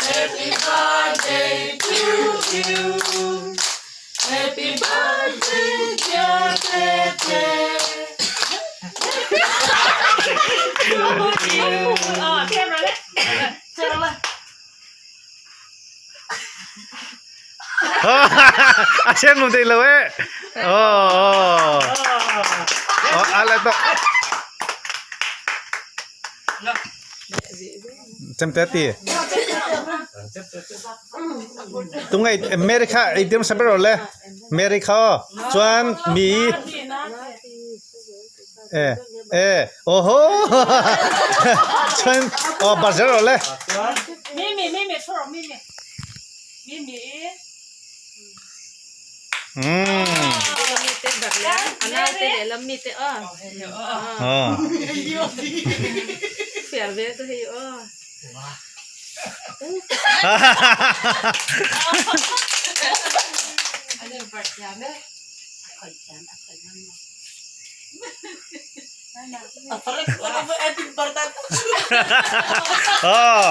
Happy birthday to you. Happy birthday dear Tete. A siang nung thei lo eh. Oh. Oh, ala to. Chemte ti. Tungai Mary kha ei tir hmasa ber aw le. Mary kha aw. Chuan mi e e oho chuan aw bazar aw le. Umm. Aw.